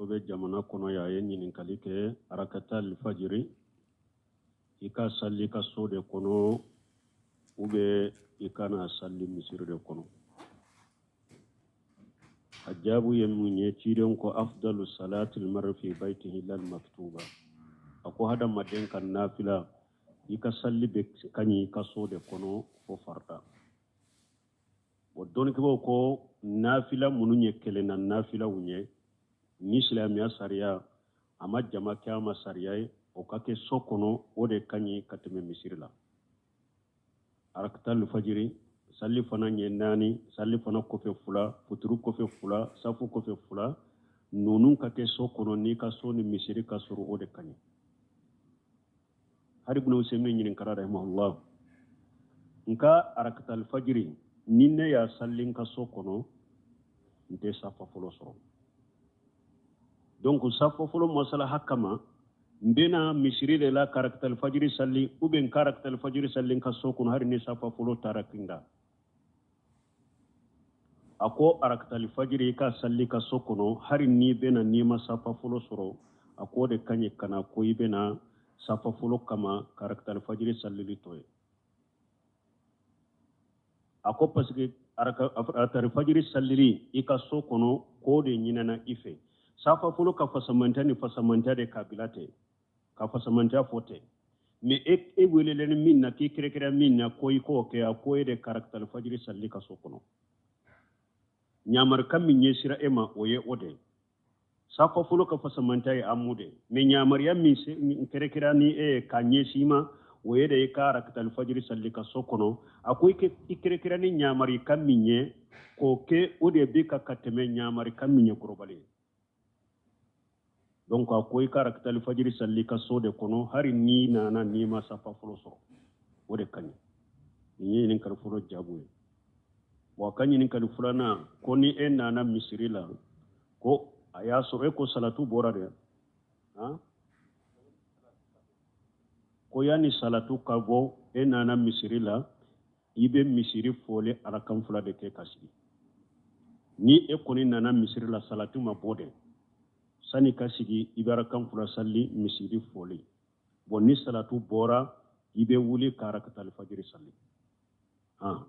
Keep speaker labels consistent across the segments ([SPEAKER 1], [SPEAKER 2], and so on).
[SPEAKER 1] O bɛ jamana kɔnɔ yan. A ye ɲininkali kɛ arakata alifajiri, i ka sali i ka so de kɔnɔ ou bien i ka na sali misiri de kɔnɔ. A jaabu ye mun ye? Ciden ko afdalu salati almar'i fi baitihi illa almaktuba. A ko hadamaden ka nafila, i ka sali bɛ ka ɲi i ka so de kɔnɔ fo farida. Bon, dɔnnikɛbaw ko nafila minnu ye kelenna nafilaw ye, ni silamɛya sariya a ma jama kɛ a ma sariya ye, o ka kɛ so kɔnɔ, o de ka ɲi ka tɛmɛ misiri la. Arakata alifajiri, sali fana ɲɛ naani, sali fana kɔfɛ fila, futuru kɔfɛ fila, safu kɔfɛ fila, ninnu ka kɛ so kɔnɔ, n'i ka so ni misiri ka surun, o de ka ɲi. Hari ibn Usaymin ɲininkara rahimahullah, nka arakata alifajiri, ni ne y'a sali n ka so kɔnɔ, n tɛ safa fɔlɔ sɔrɔ. Donc safa fɔlɔ masalaha kama, n bɛna misiri de la ka arakata alifajiri sali ou bien n ka arakata alifajiri sali n ka so kɔnɔ, hari ni safa fɔlɔ taara kinda? A ko arakata alifajiri, i ka sali ka so kɔnɔ, hari n'i bɛna n'i ma safa fɔlɔ sɔrɔ, a k'o de ka ɲi kana ko i bɛna safa fɔlɔ kama ka arakata alifajiri salili to ye. A ko parce que arakata alifajiri salili i ka so kɔnɔ, k'o de ɲinɛna i fɛ. Safa fɔlɔ ka fasamantɛ ni fasamantɛ de kabila tɛ ka fasamantɛ fɔ tɛ, mais e welelen ni min na, k'i kɛrɛkɛrɛ min na ko i k'o kɛ, a ko e de ka arakata alifajiri salili ka so kɔnɔ, ɲamarikan min ɲɛsira e ma, o ye o de ye. Safa fɔlɔ ka fasamantɛ ye amu de, mais ɲamariya min kɛrɛkɛrɛ ni e ye ka ɲɛsin i ma, o ye de i ka arakata alifajiri salili ka so kɔnɔ. A ko i kɛrɛkɛrɛ ni ɲamarikan min ye k'o kɛ, o de bɛ ka tɛmɛ ɲamarikan min ye kɔrɔbalen ye. Donc a ko i ka arakata alifajiri salili ka so de kɔnɔ, hari n'i nana n'i ma safa fɔlɔ sɔrɔ, o de ka ɲi. Nin ye ɲininkali fɔlɔ jaabu ye. Bon, a ka ɲininkali filanan ko ni e nana misiri la, ko a y'a sɔrɔ e ko salatu bɔra dɛ, han, ko yanni salatu ka bɔ, e nana misiri la, i bɛ misiri fɔli arakan fila de kɛ ka sigi. Ni e kɔni nana misiri la, salatu ma bɔ dɛ, sani ka sigi, i bɛ arakan fila sali misiri fɔli. Bon, ni salatu bɔra, i bɛ wuli ka arakata alifajiri sali. Han.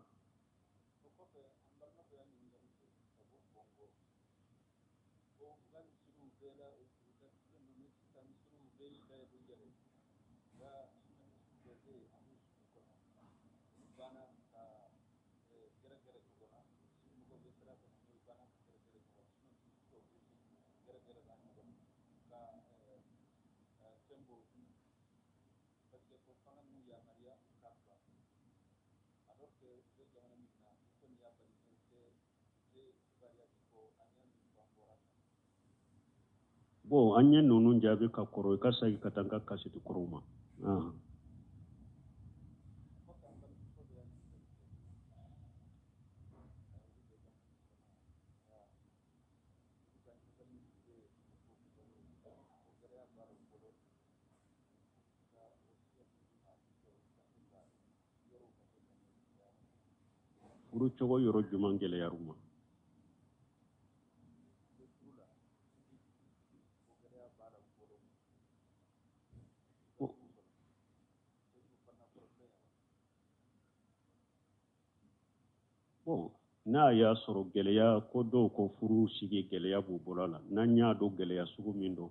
[SPEAKER 1] Bon, an ye ninnu jaabi ka kɔrɔ, i ka segin ka taa n ka kasɛti kɔrɔw ma. Furu cogo yɔrɔ jumɛn gɛlɛyar'u ma? Bon, n'a y'a sɔrɔ gɛlɛya ko dɔw ko furu sigi gɛlɛya b'u bolo a la, n'an y'a dɔn gɛlɛya sugu min don,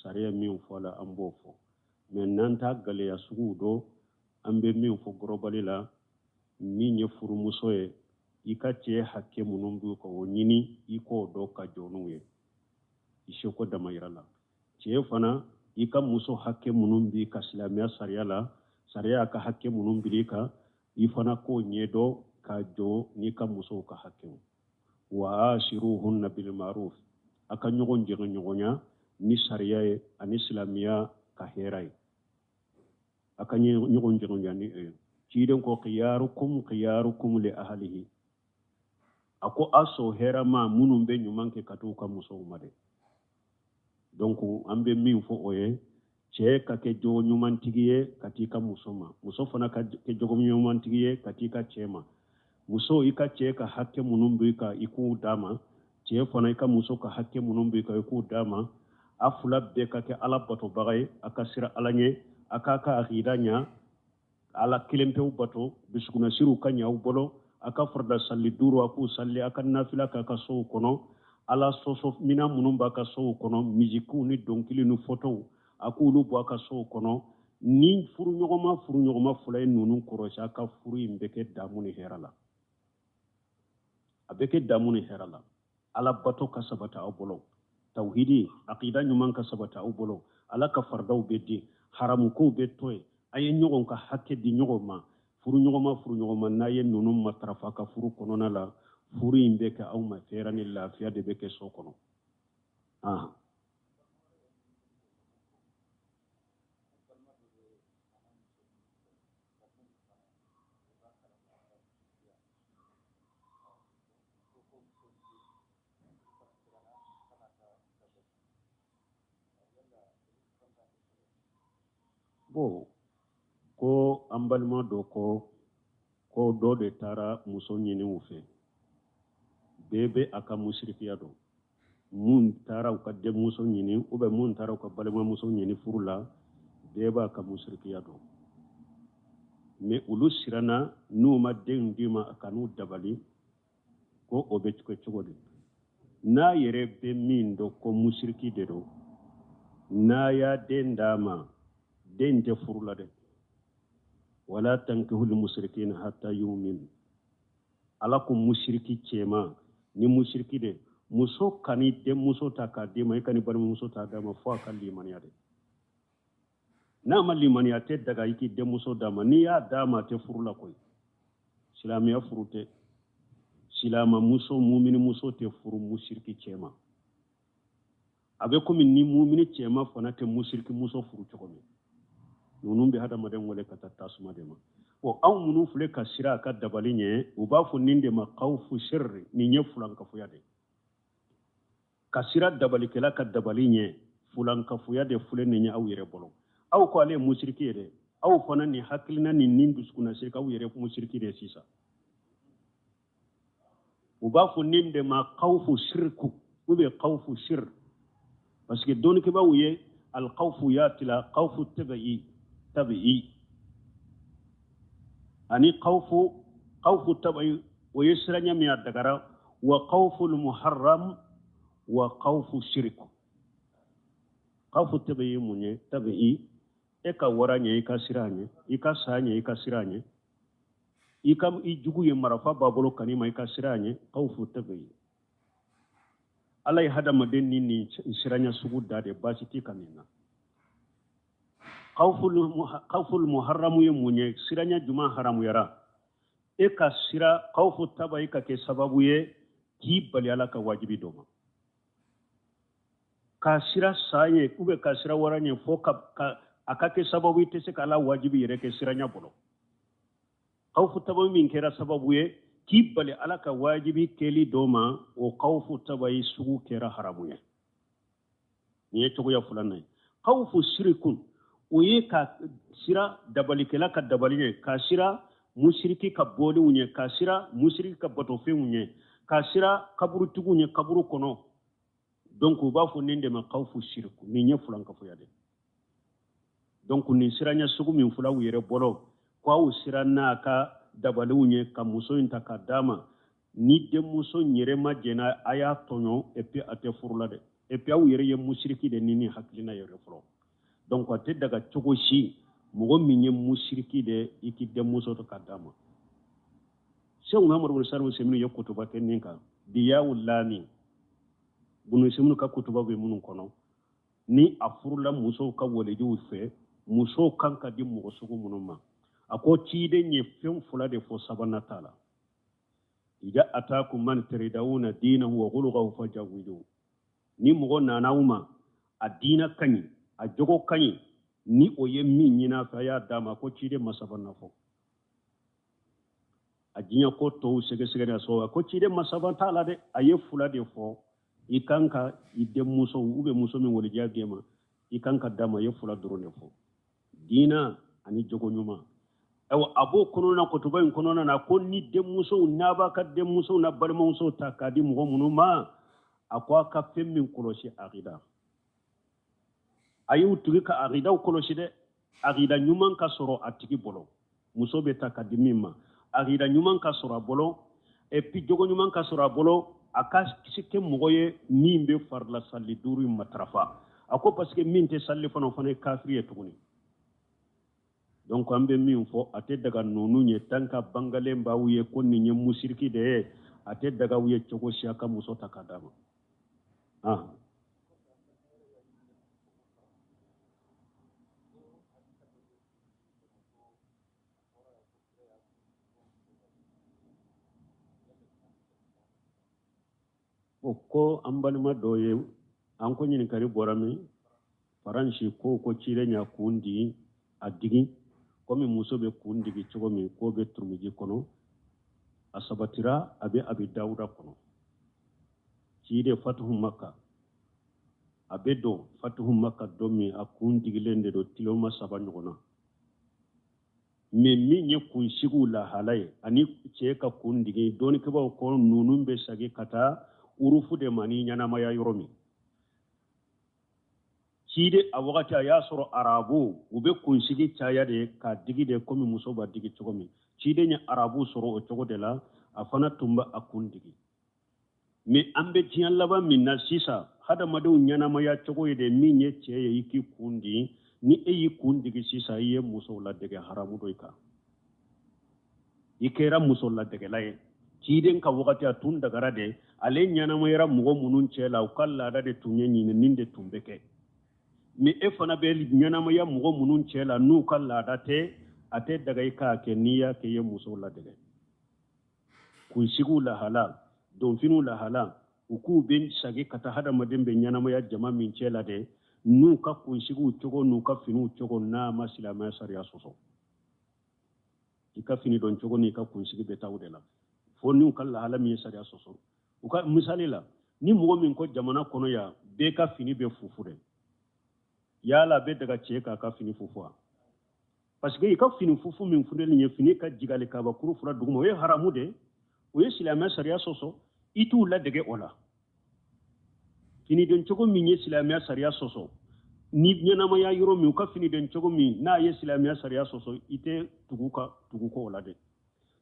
[SPEAKER 1] sariya min fɔ a la, an b'o fɔ. Mais n'an t'a gɛlɛya suguw dɔn, an bɛ min fɔ gɔrɔbali la, min ye furumuso ye, i ka cɛ hakɛ minnu b'u kan, o ɲini i k'o dɔn ka jɔ n'u ye i seko damayira la. Cɛ fana, i ka muso hakɛ minnu b'i ka silamɛya sariya la, sariya y'a ka hakɛ minnu bil'i kan, i fana k'o ɲɛdɔn ka jɔ n'i ka musow ka hakɛw. Wa ashiruhunna bilmaruf, a ka ɲɔgɔn jɛɲɔgɔnya ni sariya ye ani silamɛya ka hɛrɛ ye, a ka ɲɔgɔn jɛɲɔgɔnya ni ye. Ciden ko khiyarukum khiyarukum li ahlihi, a ko a sɔn hɛrɛma minnu bɛ ɲuman kɛ ka t'u ka musow ma dɛ. Donc an bɛ min fɔ, o ye cɛ ka kɛ jogo ɲumantigi ye ka t'i ka muso ma, muso fana ka kɛ jogo ɲumantigi ye ka t'i ka cɛ ma. Muso, i ka cɛ ka hakɛ minnu b'i kan, i k'u d'a ma. Cɛ fana, i ka muso ka hakɛ minnu b'i kan, i k'u d'a ma. A fila bɛɛ ka kɛ Ala batobaga ye, a ka siran Ala ɲɛ, a k'a ka akida ɲa, Ala kelen pewu bato, dusukunnasiriw ka ɲɛ aw bolo, a ka farida salli duuru a k'u salli, a ka nafila k'a ka sow kɔnɔ. Ala sɔsɔ minan minnu b'a ka sow kɔnɔ, mizikiw ni dɔnkili ni fotow, a k'olu bɔ a ka sow kɔnɔ. Ni furuɲɔgɔnma fila ye ninnu kɔrɔsi, a ka furu in bɛ kɛ damu ni hɛrɛ la, a bɛ kɛ damu ni hɛrɛ la. Ala bato ka sabata aw bolo, tawhidi aqida ɲuman ka sabata aw bolo, Ala ka faridaw bɛ di, haramukow bɛ to yen, a ye ɲɔgɔn ka hakɛ di ɲɔgɔn ma. Furuɲɔgɔnma n'a ye ninnu matarafa ka furu kɔnɔna la, furu in bɛ kɛ aw ma hɛrɛ ni lafiya de bɛ kɛ so kɔnɔ. Bon, ko an balima dɔ ko dɔ de taara muso ɲini u fɛ. Bɛɛ bɛ a ka musirikiya dɔn. Mun taara u ka denmuso ɲini ou bien mun taara u ka balimamuso ɲini furu la, bɛɛ b'a ka musirikiya dɔn. Mais olu siranna n'u ma den d'i ma, a kan'u dabali, ko o bɛ kɛ cogo di? N'a yɛrɛ bɛ min dɔn ko musiriki de don, n'a y'a den d'a ma, den tɛ furu la dɛ. Wala tankihul musirikina hatta yumin. Ala ko musiriki cɛma ni musiriki de, muso kan'i denmuso ta k'a d'i ma, i kan'i balimamuso ta d'a ma fo a ka limaniya de. N'a ma limaniya, tɛ daga i k'i denmuso d'a ma. N'i y'a d'a ma, a tɛ furu la koyi. Silamɛya furu tɛ. Silamamuso, mumini muso tɛ furu musiriki cɛ ma. A bɛ komi ni mumini cɛma fana tɛ musiriki muso furu cogo min. Ninnu bɛ hadamaden wele ka taa tasuma de ma. Bon, anw minnu filɛ ka siran a ka dabali ɲɛ, u b'a fɔ nin de ma kawfu sirri. Nin ye fulankafoya de, ka siran dabalikɛla ka dabali ɲɛ. Fulankafoya de filɛ nin ye aw yɛrɛ bolo. Aw ko ale ye musiriki ye dɛ. Aw fana nin hakilina nin nin dusukunnasiri k'aw yɛrɛ musiriki de sisan. U b'a fɔ nin de ma kawfu sirku ou bien kawfu sir, parce que dɔnnikɛbaaw ye alkawfu y'a tila kawfu tabi'i ani kawfu tabi'i. O ye siranya min a dagara, wa kawfu muharram wa kawfu shirku. Kawfu tabi'i mun ye? Tabi'i, e ka wara ɲɛ, i ka sira ɲɛ, i ka sa ɲɛ, i ka sira ɲɛ, i ka i jugu ye marafa b'a bolo kan'i ma, i ka sira ɲɛ. Kawfu tabi'i, Ala ye hadamaden ni nin siranya sugu da de, baasi t'i ka nin na. Kawful muharramu ye mun ye? Siranya jumɛn haramuyara? E ka sira kawfu tabi'i ka kɛ sababu ye k'i bali Ala ka wajibi dɔ ma, ka sira sa ɲɛ ou bien ka sira wara ɲɛ, fo ka a ka kɛ sababu i tɛ se ka Ala wajibi yɛrɛ kɛ siranya bolo. Kawfu tabi'i min kɛra sababu ye k'i bali Ala ka wajibi kɛli dɔ ma, o kawfu tabi'i sugu kɛra haramu ye. Nin ye cogoya filanan ye. Kawfu sirikun, o ye ka sira dabalikɛla ka dabali ɲɛ, ka sira musiriki ka bɔliw ɲɛ, ka sira musiriki ka batofɛnw ɲɛ, ka sira kaburutigiw ɲɛ kaburu kɔnɔ. Donc u b'a fɔ nin de ma kawfu siriku. Nin ye fulankafoya de. Donc nin siranya sugu min filɛ aw yɛrɛ bolo, ko aw sira n'a ka dabaliw ɲɛ ka muso in ta ka d'a ma, ni denmuso in yɛrɛ ma jɛna, a y'a tɔɲɔ, et puis a tɛ furu la dɛ. Et puis aw yɛrɛ ye musiriki de ni hakilina yɛrɛ fɔlɔ. Donc a tɛ daga cogo si, mɔgɔ min ye musiriki de, i k'i denmuso ta ka d'a ma. Sɛku Muhamadu bin Salihu Useminu ye kutuba kɛ nin kan, Diyawu Lami. Bunu Useminu ka kutuba bɛ minnu kɔnɔ, ni a furula musow ka walejuw fɛ, musow kan ka di mɔgɔ sugu minnu ma, a ko ciden ye fɛn fila de fɔ, sabanan t'a la. Ija atakum man taridawuna dinahu wa khuluquhu fajawwijuhu. Ni mɔgɔ nana aw ma, a diina ka ɲi, a jogo ka ɲi, ni o ye min ɲini a fɛ, a y'a d'a ma. Ko ciden ma sabanan fɔ. A diɲɛ ko tɔw sɛgɛsɛgɛ a sɔrɔ, a ko ciden ma saban t'a la dɛ. A ye fila de fɔ. I kan ka i denmuso ou bien muso min walejiya d'e ma, i kan ka d'a ma. A ye fila dɔrɔn de fɔ, diina ani jogo ɲuman. Ayiwa, a b'o kɔnɔna kutuba in kɔnɔna na ko ni denmusow, n'a b'a ka denmusow n'a balimamusow ta k'a di mɔgɔ minnu ma, A ko a ka fɛn min kɔlɔsi akida, a y'u tigi ka akidaw kɔlɔsi dɛ. Akida ɲuman ka sɔrɔ a tigi bolo, muso bɛ ta ka di min ma, akida ɲuman ka sɔrɔ a bolo, et puis jogo ɲuman ka sɔrɔ a bolo, a ka se kɛ mɔgɔ ye min bɛ farila sali duuru in matarafa. A ko parce que min tɛ sali fana, o fana ye kafiri ye tuguni. Donc an bɛ min fɔ, a tɛ daga ninnu ye tant que bangalen b'aw ye ko nin ye musiriki de ye, a tɛ daga aw ye cogo si a ka muso ta ka d'a ma. Ah. O ko an balima dɔ ye an ko ɲininkali bɔra min Faransi, ko ciden y'a kun di a digi komi muso bɛ kun digi cogo min, k'o bɛ Turumiji kɔnɔ, a sabatira a bɛ Abi Dawuda kɔnɔ. Ciden Fatuhu Maka, a bɛ don Fatuhu Maka don min, a kun digilen de don tiloma 3 ɲɔgɔn na. Mais min ye kunsigiw lahala ye ani cɛ ka kun digi, dɔnnikɛbaaw ko ninnu bɛ segin ka taa urufu de ma ni ɲɛnamaya yɔrɔ min. Ciden a wagati a y'a sɔrɔ arabu u bɛ kunsigi caya de k'a digi de komi muso b'a digi cogo min. Ciden ye arabu sɔrɔ o cogo de la, a fana tun bɛ a kun digi. Mais an bɛ diɲɛ laban min na sisan, hadamadenw ɲɛnamaya cogo ye de min ye cɛ ye i k'i kun digi. Ni e y'i kun digi sisan, i ye musow ladege, haramu don i kan, i kɛra muso ladegela ye. Ciden ka wagati a tun dagara de, ale ɲɛnamayara mɔgɔ minnu cɛ la, u ka laada de tun ye ɲinini de tun bɛ kɛ. Mais e fana bɛ ɲɛnamaya mɔgɔ minnu cɛ la, n'u ka laada tɛ, a tɛ daga i k'a kɛ. N'i y'a kɛ, i ye musow ladege. Kunsigiw lahala, donfiniw lahala, u k'u bɛ sagi ka taa hadamaden bɛ ɲɛnamaya jama min cɛ la dɛ, n'u ka kunsigiw cogo n'u ka finiw cogo, n'a ma silamɛya sariya sɔsɔ. I ka fini don cogo n'i ka kunsigi bɛ taa o de la, fo n'u ka lahala min ye sariya sɔsɔ. U ka misali la, ni mɔgɔ min ko jamana kɔnɔ yan bɛɛ ka fini bɛ fufu dɛ, yala a bɛ daga cɛ k'a ka fini fufu wa? Parce que i ka fini fufu min funteni ye fini ka jigali kabakuru fila duguma, o ye haramu de, o ye silamɛ sariya sɔsɔ. I t'u ladege o la. Fini don cogo min ye silamɛya sariya sɔsɔ, ni ɲɛnamaya yɔrɔ min u ka fini don cogo min n'a ye silamɛya sariya sɔsɔ, i tɛ tugu ka tugu kɔ o la dɛ.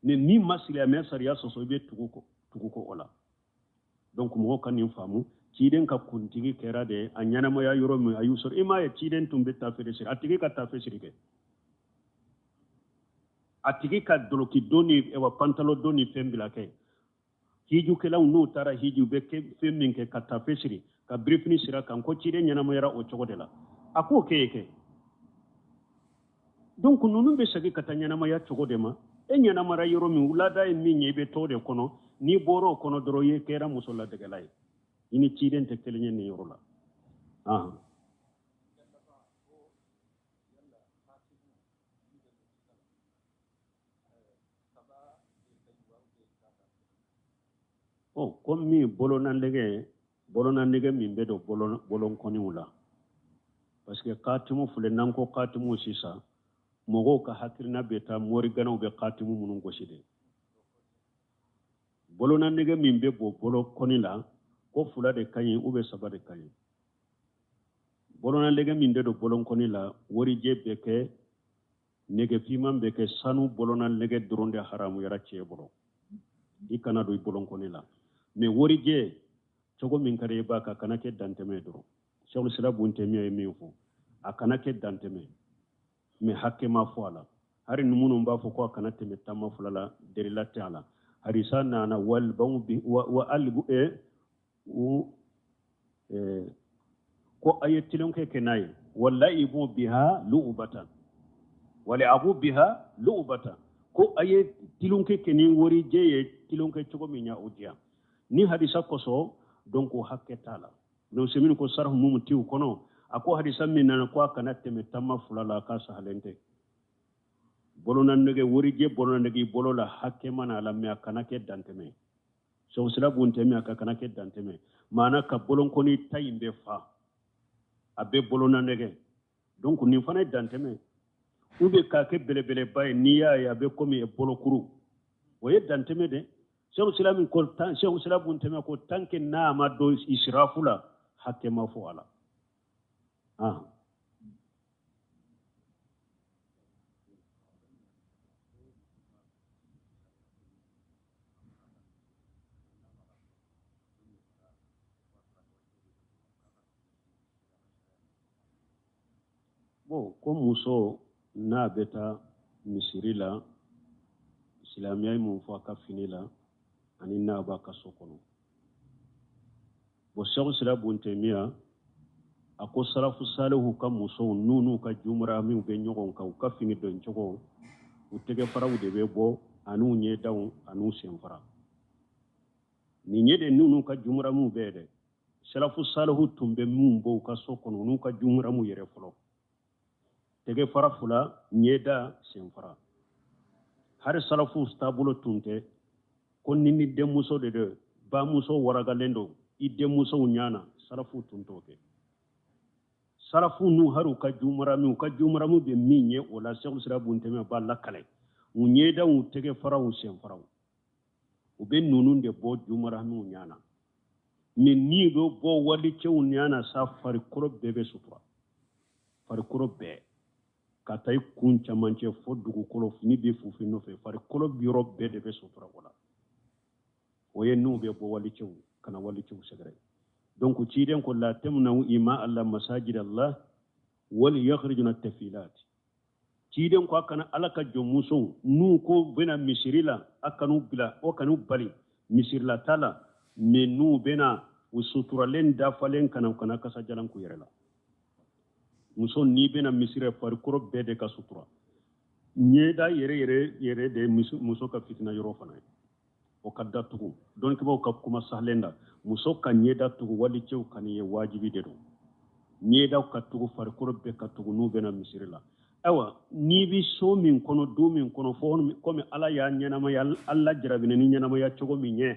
[SPEAKER 1] Mais min ma silamɛya sariya sɔsɔ, i bɛ tugu kɔ o la. Donc mɔgɔw ka nin faamu. Ciden ka kuntigi kɛra de a ɲɛnamaya yɔrɔ min a y'u sɔrɔ. I m'a ye ciden tun bɛ tafe de siri, a tigi ka tafe siri kɛ, a tigi ka doloki don ni pantalon don ni fɛn bila kɛ. Hijukɛlaw n'u taara hiji, u bɛ fɛn min kɛ ka tafe siri ka birifini sira kan, ko ciden ɲɛnamayara o cogo de la, a k'o kɛ ye kɛ. Donc ninnu bɛ segin ka taa ɲɛnamaya cogo de ma. E ɲɛnamara yɔrɔ min, wulada ye min ye, i bɛ t'o de kɔnɔ. N'i bɔra o kɔnɔ dɔrɔn, i kɛra muso ladegela ye. I ni ciden tɛ kelen ye nin yɔrɔ la. Ɔ, ko min bolonanɛgɛ min bɛ don bolonkɔniw la, parce que katimu filɛ, n'an ko katimu sisan, mɔgɔw ka hakilina bɛ taa moriganaw bɛ katimu minnu gosi de. Bolonanɛgɛ min bɛ bɔ bolokɔni la, ko 2 de ka ɲi ou bien 3 de ka ɲi. Bolonanɛgɛ min de don bolonkɔni la, warijɛ bɛ kɛ, nɛgɛ finman bɛ kɛ, sanu bolonanɛgɛ dɔrɔn de haramuyara cɛ bolo, i kana don i bolonkɔni la. Mais warijɛ cogo min ka di i b'a kan, a kana kɛ dantɛmɛ ye dɔrɔn. Sɛku Sira Bun Tɛmiya ye min fɔ, a kana kɛ dantɛmɛ, mais hakɛ ma fɔ a la. Hari ni minnu b'a fɔ ko a kana tɛmɛ tama 2 la, delila tɛ a la. Hadisa nana wal baw bi wa alibu e u ko a ye tilonkɛ kɛ n'a ye, walaibu biha lu'ubatan waliabu biha lu'ubatan, ko a ye tilonkɛ kɛ ni warijɛ ye, tilonkɛ cogo min ya o diya. Ni hadisa kosɔn, donc o hakɛ t'a la. Donc semini ko sarahu mumutiw kɔnɔ, a ko hadisa min nana ko a kana tɛmɛ tama 2 la, k'a sahalen tɛ. Bolonanɛgɛ, warijɛ bolonanɛgɛ i bolo la, hakɛ mana a la, mais a kana kɛ dantɛmɛ. Sɛku Sira Bun Tɛmiya ka kana kɛ dantɛmɛ, maana ka bolonkɔni ta in bɛ fa, a bɛ bolonanɛgɛ. Donc nin fana ye dantɛmɛ. Ou bien k'a kɛ belebeleba ye, n'i y'a ye a bɛ komi bolokuru, o ye dantɛmɛ de. Seku Silam ko tan, Seku Silam bun Taymiya ko tant que n'a ma don israfu la, hakɛ ma fɔ a la. Ah. Bon, ko muso n'a bɛ taa misiri la, silamɛya ye mun fɔ a ka fini la ani n'a b'a ka so kɔnɔ. Bon, Seku Silam bun Taymiya a ko salafu salihu ka musow n'u n'u ka jumuramiw bɛ ɲɔgɔn kan, u ka fini don cogo, u tɛgɛ faraw de bɛ bɔ an'u ɲɛdaw an'u senfara. Nin ye de n'u n'u ka jumuramiw bɛ dɛ. Salafu salihu tun bɛ min bɔ u ka so kɔnɔ n'u ka jumuramu yɛrɛ fɔlɔ, tɛgɛ fara fila, ɲɛda, senfara. Hari salafu taabolo tun tɛ ko ni ni denmuso de don, bamuso waragalen don i denmusow ɲɛ na, salafu tun t'o kɛ. Salafu n'u hari u ka jumurami, u ka jumurami bɛ min ye o la, Seku Silam bun Taymiya b'a lakale, u ɲɛdaw, u tɛgɛ faraw, u senfaraw, u bɛ ninnu de bɔ jumuramiw ɲɛ na. Mais n'i bɛ bɔ walicɛw ɲɛ na sa, farikolo bɛɛ bɛ sutura, farikolo bɛɛ ka taa i kun camancɛ fo dugukolo, fini bɛ fufu nɔfɛ, farikolo yɔrɔ bɛɛ de bɛ sutura o la. O ye n'u bɛ bɔ walicɛw kana walicɛw sɛgɛrɛ. Donc ciden ko la tamnau ima allah masajid allah wal yakhrijuna tafilat. Ciden ko a kana ala ka jɔnmusow n'u ko bɛna misiri la, a kan'u bila, o kan'u bali misirila ta la, mais n'u bɛna u suturalen dafalen kana, u kana kasajalan k'u yɛrɛ la. Muso n'i bɛna misiri, farikolo bɛɛ de ka sutura, ɲɛda yɛrɛ yɛrɛ yɛrɛ de muso ka fitina yɔrɔ fana ye, o ka datugu. Dɔnnikɛbaaw ka kuma sahalen da, muso ka ɲɛda tugu walicɛw ka nin ye wajibi de don. Ɲɛdaw ka tugu, farikolo bɛɛ ka tugu n'u bɛna misiri la. Ayiwa, n'i bɛ so min kɔnɔ, du min kɔnɔ, fo komi ala y'a ɲɛnamaya, ala jarabinɛ ni ɲɛnamaya cogo min ye,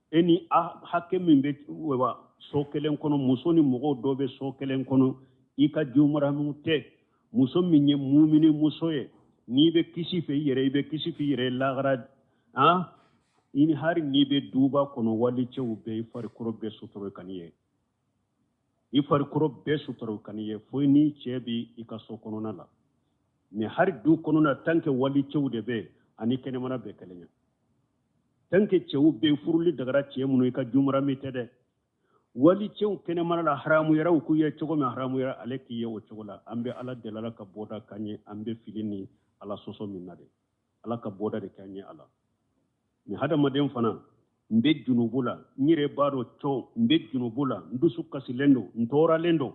[SPEAKER 1] e ni a hakɛ min bɛ wa so kelen kɔnɔ, muso ni mɔgɔw dɔ bɛ so kelen kɔnɔ, i ka jumuramu tɛ. Muso min ye mumini muso ye, n'i bɛ kisi fɛ i yɛrɛ, i bɛ kisi fɛ i yɛrɛ lahara, han, i ni hari n'i bɛ duba kɔnɔ, walicɛw bɛɛ, i farikolo bɛɛ sutura ka n'i ye, i farikolo bɛɛ sutura ka n'i ye, fo ni cɛ bɛ i ka so kɔnɔna la. Mais hari du kɔnɔna, tant que walicɛw de bɛ ani kɛnɛmana bɛɛ kelen ye, tant que cɛw bɛ furuli dagara cɛ minnu, i ka jumurami tɛ dɛ. Walicɛw kɛnɛmana la, haramu yɛrɛ u k'u ye cogo min, haramu yɛrɛ ale k'i ye o cogo la. An bɛ ala deli, ala ka bɔda k'an ye, an bɛ fili ni ala sɔsɔ min na dɛ, ala ka bɔda de k'an ye a la. Ni hadamaden fana, n bɛ junubu la, n yɛrɛ b'a dɔn cɔ n bɛ junubu la, n dusu kasilen don, n tɔɔrɔlen don,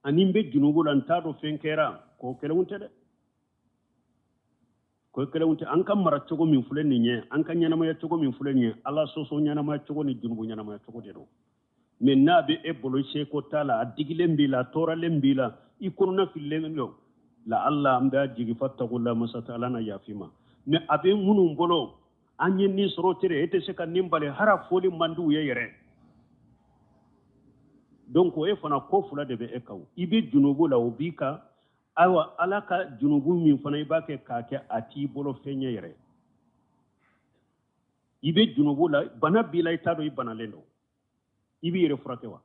[SPEAKER 1] ani n bɛ junubu la, n t'a dɔn fɛn kɛra, ko kelenw tɛ dɛ, ko kelenw tɛ. An ka mara cogo min filɛ nin ye, an ka ɲɛnamaya cogo min filɛ nin ye, ala sɔsɔ ɲɛnamaya cogo ni junubu ɲɛnamaya cogo de don. Mais n'a bɛ e bolo, seko t'a la, a digilen b'i la, a tɔɔrɔlen b'i la, i kɔnɔna fililen don, la ala an b'a jigi fatakula masata, ala na yafi ma. Mais a bɛ minnu bolo, an ye nin sɔrɔ tere, e tɛ se ka nin bali, hara foli man di u ye yɛrɛ. Donc e fana, ko fila de bɛ e kan: i bɛ junubu la, o b'i kan. Ayiwa, ala ka junubu min fana i b'a kɛ k'a kɛ, a t'i bolo fɛn ye yɛrɛ. I bɛ junubu la, bana b'i la, i t'a dɔn i banalen don, i b'i yɛrɛ furakɛ wa?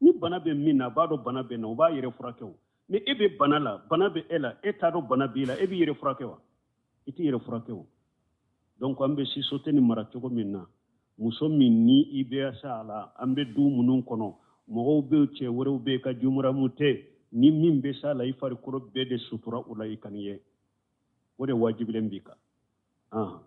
[SPEAKER 1] Ni bana bɛ min na, a b'a dɔn bana bɛ na, o b'a yɛrɛ furakɛ o. Mais e bɛ bana la, bana bɛ e la, e t'a dɔn bana b'i la, e b'i yɛrɛ furakɛ wa? I t'i yɛrɛ furakɛ o. Donc an bɛ société nin mara cogo min na, muso min ni i bɛ sa a la, an bɛ du minnu kɔnɔ, mɔgɔw bɛ, cɛ wɛrɛw bɛ, ka jumuramu tɛ, ni min bɛ s'a la, i farikolo bɛɛ de sutura o la, i kan'i ye, o de wajibilen b'i kan. Ah.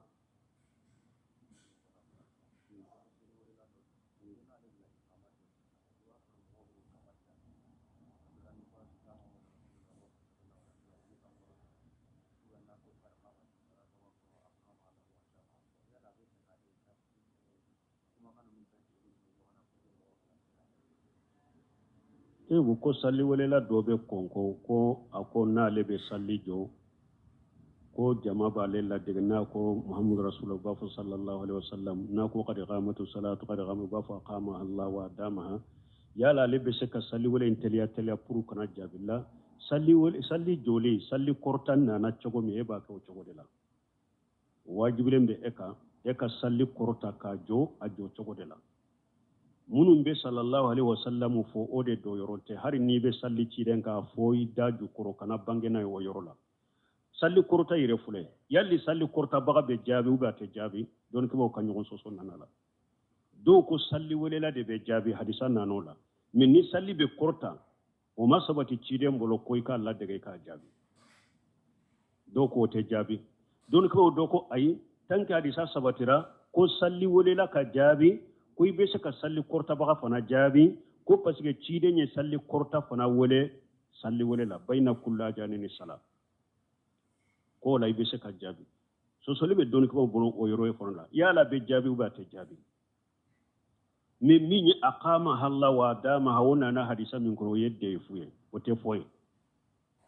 [SPEAKER 1] E ko saliwelela dɔ bɛ kɔnko ko a ko n'ale bɛ sali jɔ, ko jama b'ale ladege, n'a ko Muhammadu Rasulullah, u b'a fɔ sallallahu alaihi wasallam, n'a ko qad qamatu salatu qad qamat, u b'a fɔ aqama Allah wa adamaha. Yala ale bɛ se ka saliwele in teliya teliya pour kana jaabi la? Sali sali jɔlen, sali kɔrɔta nana cogo min, e b'a kɛ o cogo de la, wajibilen bɛ e kan. E ka sali kɔrɔta k'a jɔ a jɔ cogo de la. Minnu bɛ sallallahu alaihi wasallam fɔ, o de dɔ yɔrɔ tɛ. Hali n'i bɛ sali ciden k'a fɔ i da jukɔrɔ, kana bange n'a ye o yɔrɔ la. Sali kɔrɔta yɛrɛ filɛ, yali sali kɔrɔtabaga bɛ jaabi ou bien a tɛ jaabi? Dɔnnikɛbaaw ka ɲɔgɔn sɔsɔ nana la. Dɔw ko sali welela de bɛ jaabi, hadisa nan'o la. Mais ni sali bɛ kɔrɔta, o ma sabati ciden bolo ko i k'a ladege i k'a jaabi. Dɔw ko o tɛ jaabi. Dɔnnikɛbaaw dɔ ko ayi, tant que hadisa sabatira ko sali welela ka jaabi, ko i bɛ se ka sali kɔrɔtabaga fana jaabi, ko parce que ciden ye sali kɔrɔta fana wele sali wele la, bayina kulli ajanini sala, k'o la i bɛ se ka jaabi. Sɔsɔli bɛ dɔnnikɛbaaw bolo o yɔrɔ ye fana la, yala bɛ jaabi ou bien a tɛ jaabi. Mais min ye aqamaha Allah wa adamaha, o nana hadisa min kɔnɔ, o ye deyifu ye, o tɛ fɔ ye,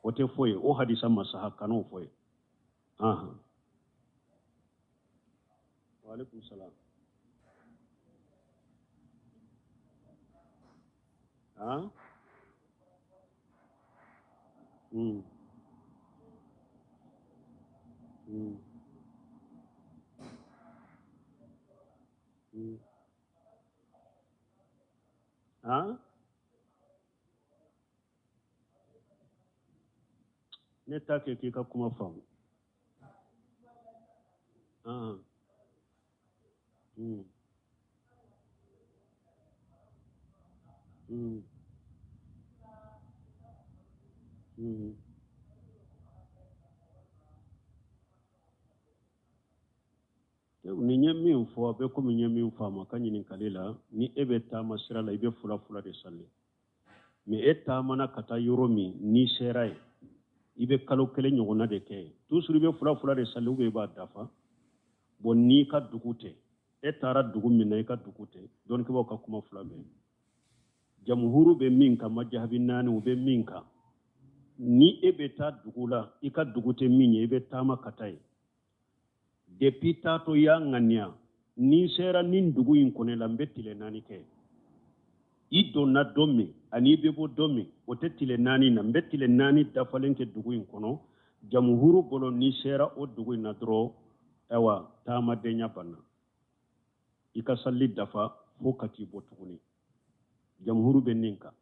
[SPEAKER 1] o tɛ fɔ ye. O hadisa ma saha, kan'o fɔ ye. Ahan, wa alaikum salam. Han, Han, ne t'a kɛ k'i ka kuma faamu. Han, Nin ye min fɔ, a bɛ komi n ye min fɔ a ma ka ɲininkali la. Ni e bɛ taama sira la, i bɛ fula fula de sali. Mais e taamana ka taa yɔrɔ min, n'i sera yen, i bɛ kalo kelen ɲɔgɔnna de kɛ yen, toujours i bɛ fula fula de sali ou bien i b'a dafa? Bon, n'i ka dugu tɛ, e taara dugu min na, i ka dugu tɛ, dɔnnikɛbaaw ka kuma fila bɛ yen. Jamuhuru bɛ min kan, majahabi naani u bɛ min kan, ni e bɛ taa dugu la, i ka dugu tɛ min ye, i bɛ taama ka taa yen, depuis taatɔ i y'a ŋaniya, ni n sera nin dugu in kɔnɔ la, n bɛ tile 4 kɛ. I donna don min ani i bɛ bɔ don min, o tɛ tile 4 na, n bɛ tile 4 dafalen kɛ dugu in kɔnɔ. Jamuhuru bolo, n'i sera o dugu in na dɔrɔn, ayiwa, taamadenya banna, i ka sali dafa fo ka t'i bɔ tuguni. Jamuhuru bɛ nin kan.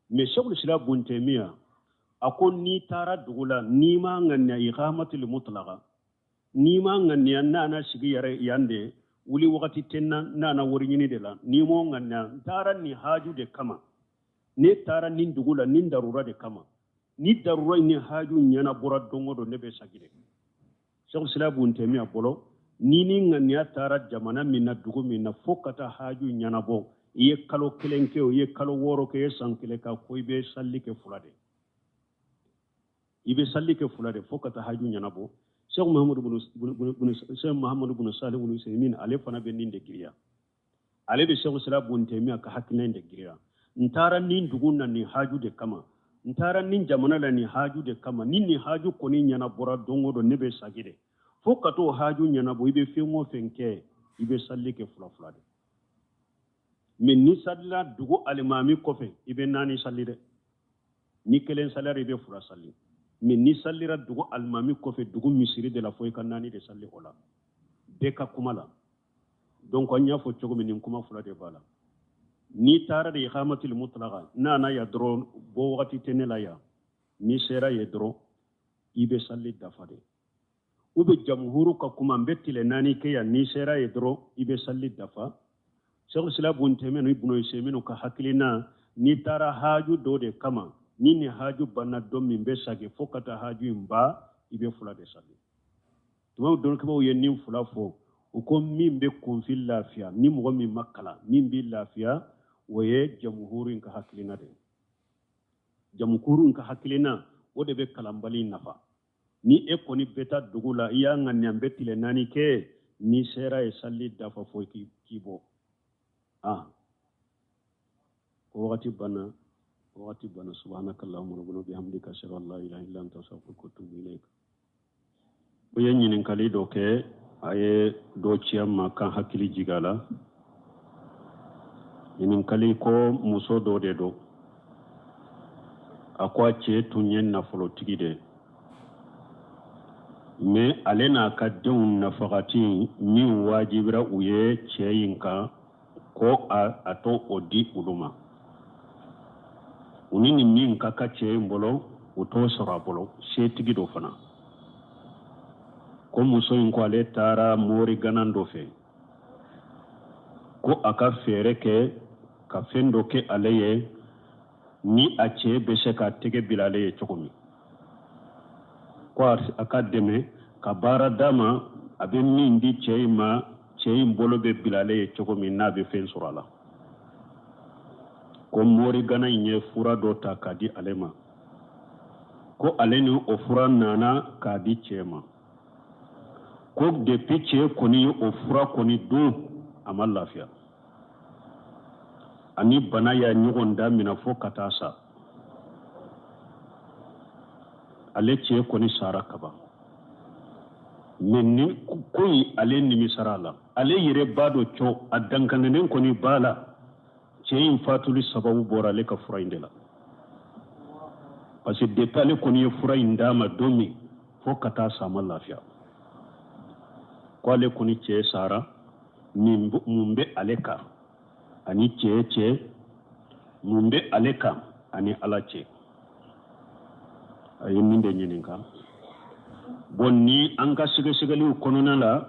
[SPEAKER 1] Mais Sheikhul Islam Bun Taymiya, a ko n'i taara dugu la, n'i ma ŋaniya iqamatul mutlaqa, n'i ma ŋaniya n nana sigi yɛrɛ yan de, wuli wagati tɛ n na, n nana wari ɲini de la, n'i m'o ŋaniya, n taara nin haju de kama, ne taara nin dugu la nin darura de kama, ni darura in ni haju ɲɛnabɔra don o don, ne bɛ segin de. Sheikhul Islam Bun Taymiya bolo, ni ni ŋaniya taara jamana min na, dugu min na, fo ka taa haju ɲɛnabɔ, i ye kalo kelen kɛ o, i ye kalo 6 kɛ, i ye san kelen kɛ, ko i bɛ sali kɛ fula de, i bɛ sali kɛ fula de fo ka taa haju ɲɛnabɔ. Sheikh Muhammadu bunu Salih bunu Usaimin, ale fana bɛ nin de giriya, ale bɛ Sheikhul Islam Bun Taymiya ka hakilina in de giriya. N taara nin dugu na nin haju de kama, n taara nin jamana la nin haju de kama, ni nin haju kɔni ɲɛnabɔra don o don, ne bɛ sagi de fo ka t'o haju ɲɛnabɔ. I bɛ fɛn o fɛn kɛ, i bɛ sali kɛ fula fula de. Mais ni salila dugu alimami kɔfɛ, i bɛ 4 sali dɛ. Ni kelen salira, i bɛ fila sali. Mais ni salira dugu alimami kɔfɛ dugu misiri de la, fo i ka 4 de sali o la, bɛɛ ka kuma la. Donc an y'a fɔ cogo min, nin kuma fila de b'a la. N'i taara de iqamatul mutlaqa, n'a na ya dɔrɔn, bɔ wagati tɛ ne la yan, n'i sera yen dɔrɔn, i bɛ sali dafa de. U bɛ jamuhuru ka kuma, n bɛ tile 4 kɛ yan, n'i sera yen dɔrɔn, i bɛ sali dafa. Sheikhul Islam Bun Taymiya ni Ibn Usaymin ka hakilina, n'i taara haju dɔ de kama, ni nin haju banna don min, bɛ sagi fo ka taa haju in ban, i bɛ fila de sali. Tuma dɔnnikɛbaaw ye nin fila fɔ, u ko min bɛ kunfin lafiya, ni mɔgɔ min ma kalan, min b'i lafiya, o ye jamuhuru in ka hakilina de ye. Jamuhuru in ka hakilina, o de bɛ kalanbali nafa. Ni e kɔni bɛ taa dugu la, i y'a ŋaniya n bɛ tile 4 kɛ, n'i sera yen, sali dafa fo k'i bɔ. O wagati banna, wagati banna. Subhanaka allahumma rabbana bihamdika, ashhadu an la ilaha illa anta, astaghfiruka wa atubu ilayk. O ye ɲininkali dɔ kɛ, a ye dɔ ci an ma kan hakili jigin a la. Ɲininkali ko muso dɔ de don, a ko a cɛ tun ye nafolotigi de ye. Mais ale n'a ka denw nafagati min wajibira u ye cɛ in kan, ko a t'o o di olu ma. U ni nin min ka kan cɛ in bolo, u t'o sɔrɔ a bolo, setigi don fana. Ko muso in ko ale taara mori ganan dɔ fɛ, ko a ka fɛɛrɛ kɛ ka fɛn dɔ kɛ ale ye ni a cɛ bɛ se ka tɛgɛ bila ale ye cogo min, ko a ka dɛmɛ ka baara d'a ma, a bɛ min di cɛ in ma, cɛ in bolo bɛ bila ale ye cogo min n'a bɛ fɛn sɔrɔ a la. Ko morigana in ye fura dɔ ta k'a di ale ma, ko ale ni o fura nana k'a di cɛ ma, ko depuis cɛ kɔni ye o fura kɔni dun, a ma lafiya, ani bana y'a ɲɔgɔn damina fo ka taa sa. Ale cɛ kɔni sara kaban, mais ni ko in ale nimisara a la, ale yɛrɛ b'a dɔn cɔ a dankannen kɔni b'a la, cɛ in fatuli sababu bɔra ale ka fura in de la, parce que depuis ale kɔni ye fura in d'a ma don min fo ka taa sa, a ma lafiya. Ko ale kɔni cɛ sara, min mun bɛ ale kan ani cɛ cɛ, mun bɛ ale kan ani Ala cɛ? A ye min de ɲininka. Bon, ni an ka sɛgɛsɛgɛliw kɔnɔna la,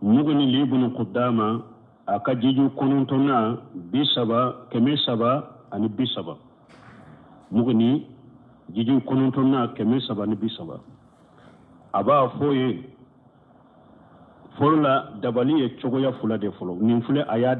[SPEAKER 1] Muguni libunu Kudama a ka jiju kɔnɔntɔnna 30, 330, Muguni jiju kɔnɔntɔnna 330, a b'a fɔ ye fɔlɔ la dabali ye cogoya fila de fɔlɔ. Nin filɛ a y'a